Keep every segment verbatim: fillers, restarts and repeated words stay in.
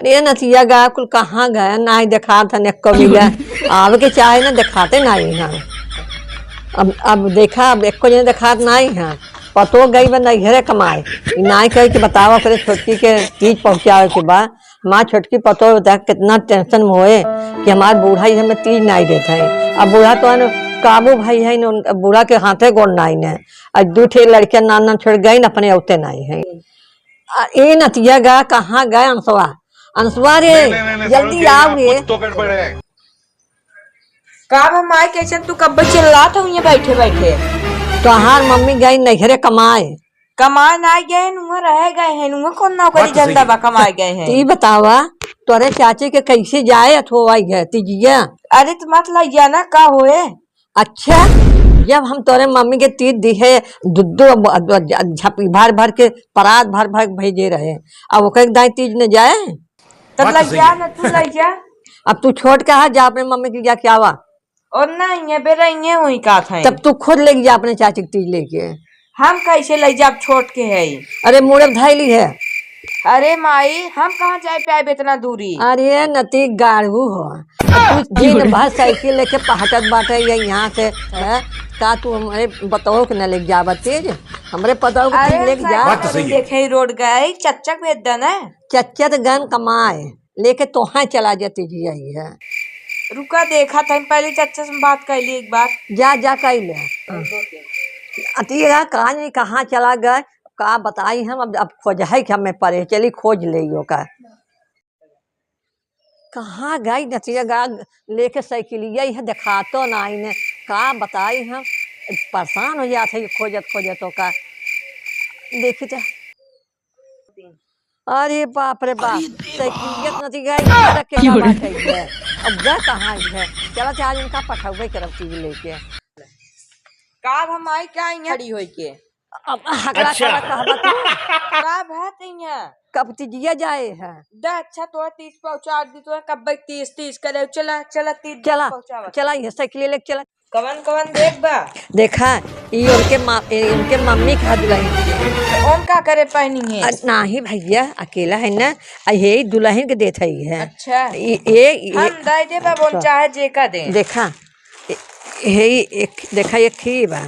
ए नतिया गा, कुल कहाँ गए? नाहीं देखात हन एक्को भी गा। आवे के चाहे ना, देखाते नाहीं हैं। अब, अब देखा, अब एक्को जने देखात नाहीं हैं। पतो गई बा नैहरे कमाए। ई नाहीं कही कि बतावा, ओकरे छोटकी के तीज पहुँचावे के बा। हमार छोटकी पतो बता कितना tension में होए कि हमार बूढ़ा ये हमें तीज नाहीं देत है। अब बूढ़ा तो है न, काबू भाई है न, उन-, बूढ़ा के हाथे गोड़ नाहीं है। अब दू ठे लड़कियाँ नान नान छोड़ गई न, अपने औते नाहीं है। आ, ए नतिया गा, कहाँ गए अंसवा? अंसवा रे, नहीं, नहीं, नहीं, नहीं, जल्दी आओ रे। कुछ तो गड़बड़ है। का बा माई, कैसन तू कब्बे चिल्लात हऊ ये बैठे बैठे? तोहार मम्मी गई नैहरे कमाए। कमाए नाहीं गए, नुआ रहे गए हैं, नुआ कौन नौकरी धंधा बा, कमाए गए हैं। ती बतावा, तोरे चाची के कैसे जाए अथो आई है तीजिया? अरे तो मत लइया ना, का होए? अच्छा, जब हम तोरे मम्मी के तीज दिहे, दुद्दो ब-, ब-, ज-, झपी भर भर के, परात भर भर के भेजे रहे, अब ओकर दाई तीज न जाए? तब बात तो सही लइया है। ना, तू लइया। अब तू छोट का है, जा अपने मम्मी के जा के आवा। और ना, ये बेरा ये हुई का था। तब तू खुद लेके जा अपने चाची के तीज लेके। हम कैसे ले जाब, छोट के है? अरे, मुड़े धैली है। अरे माई, हम कहाँ जाए पाएब इतना दूरी? अरे नती गाड़ू हो, तू दिन भर साइकिल लेके पहटत बाटे ये यहाँ से, हैं? का तू हमरे पतोह के न लेके जाबा तीज? हमरे पतोह के अरे तीज लेके जा। बात तो सही है। देखे ही रोड गए, चच्चक भेज देना। चच्चक गन कमाए। लेके तोहाँ चला जाती जी आई है। रुका, देखा था, पहले चच्चा से बात कर ली एक बार। जा, जा, कर ले। अतिया का नहीं कहाँ चला गए, का बताई हम, अब, अब खोज है कि हमें परे, चली खोज ले ओका। कहाँ गई नतिया गा लेके साइकिलिया, यह देखा तो ना आईने, का बताई हम, परेशान हो जात है खोजत खोजत ओका। देखी तो। अरे बाप रे बाप, अरे देवा। साइकिलिया नती गई, इधर के का बात है ये? अब गए कहाँ है? चला, आज इनका पठौबे करब चीज लेके। का अब हम आई क्या यहाँ खड़ी होई के? अब हकला अच्छा। खड़ा कहबा तू? का बात है यहाँ? कब तीजिया जाए है? द अच्छा, तो तीस पहुँचा दी, तो कब तीस, तीस करे, चला, चला, तीस चला, पहुँचावा। चला, ये साइकिल लेके चला। कवन कवन देख बा? देखा, ई उनके मा-, ए, उनके मम्मी का दुल्हन के। कौन का करे पहनी है? अ, नाही भैया, अकेला है ना, अ, ये दुल्हन के देत है, ये। अच्छा। ई, ए, ई, हम दे दे बा, बोल अच्छा। चाहे जे का दे। देखा, ए, हे ई एक, देखा, एक ही बा।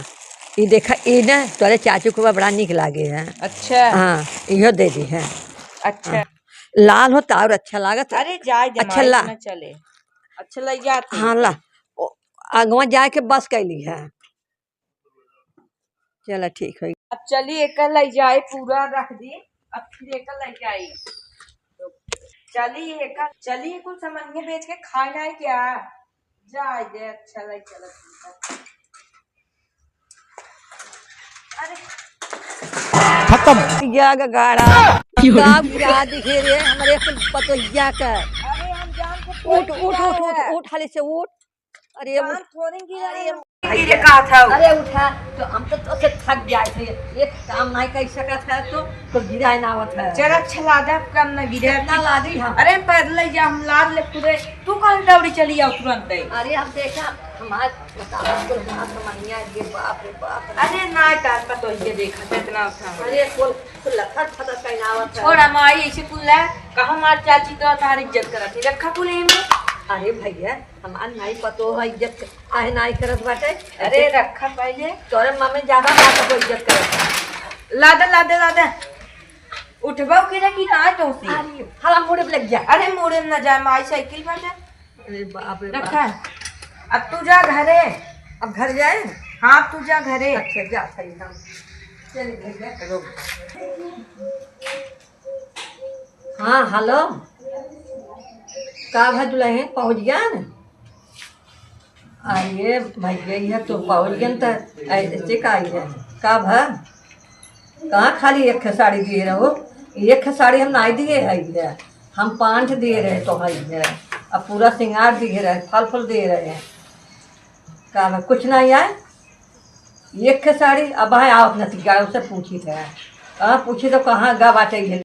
ई देखा, ई ना, तोरे चाचू को बा बड़ा नीक लागे है। अच्छा। हाँ, इहो दे दी है। अच्छा। हाँ। लाल हो तो और अच्छा लागत। अरे, जाए दे, अच्छा माई ला। ना चले। अच्छा, ले जाते हाँ, हैं। ला। ओ, आगवा जाए के बस कैली है। चला, ठीक है। अब चली, एक ले जाए, पूरा रख दी, अब फिर एक ले जाए। चली, एक, चली, कुल सामान बेच के खाए ना है क्या? जाए दे, अच्छा ले चला। अरे। खत्म। या ग गाड़ा। क्यों रे? का गिरा दिखे रे, हमरे कुल पतोहिया का। अरे, हम जान के उठ, उठ, उठ, उठ, उठ, हाली से उठ। अरे, जान उठ। थोड़ी गिरा अरे, रे। गिरे का था? अरे, उठा, तो हम तो, तो से थक जाए थे। एक काम नहीं कर सकत है, तो, तो गिराए ना आवत है। चल, अच्छा, लादा, अब कम ना गिरे। कितना लादी हम? अरे, पैदल ही जा, हम लाद ले पूरे। तू कहाँ दौड़ी चली आओ तुरंत ही? अरे, हम देखा, हमार बताओ, तो हमार समनिया, ये बाप रे बाप। अरे, ना, तार पतोहिया देखा, कितना उठा। अरे, कुल, कुल लखत फतत पहनावत है। छोड़ा, माई, ऐसे कुल ला, कहाँ मार चाची तो तार इज्जत करत है। रखा कुल एमे। अरे भैया, हमार नाई पतोह है, इज्जत काहे नाई करत बाटे? अरे, रखा पहले। तोरे मम्मी ज्यादा मार पतोह इज्जत करत है। लादा, लादा, लादा। उठबो के ना कि ना तो से। अरे, हला मुड़े लग जा। अरे, मुड़े न जाए, माई साइकिल पर जा। अरे बाप रे बाप। रखा। अब तू जा घरे। अब घर जाए? हाँ, अब तू जा घरे। अच्छा, जा सही हम। चल भैया। रुक। हाँ, हेलो। का भा दुल्हन पहुँच गया न? अरे भैया, यह तो पहुँच गया न त ऐसे का आई है? का भा? कहाँ खाली एक साड़ी दिए रहो? एक साड़ी हम नाई दिए है, हम पाँच दिए रहे तो है, अब पूरा सिंगार दिए रहे, फल फूल दिए रहे। का भा, कुछ नाई आए? एक साड़ी अब है, आओ अपना तिगाड़ो से पूछी थे। हाँ, पूछी तो कहाँ गा बाटे ये?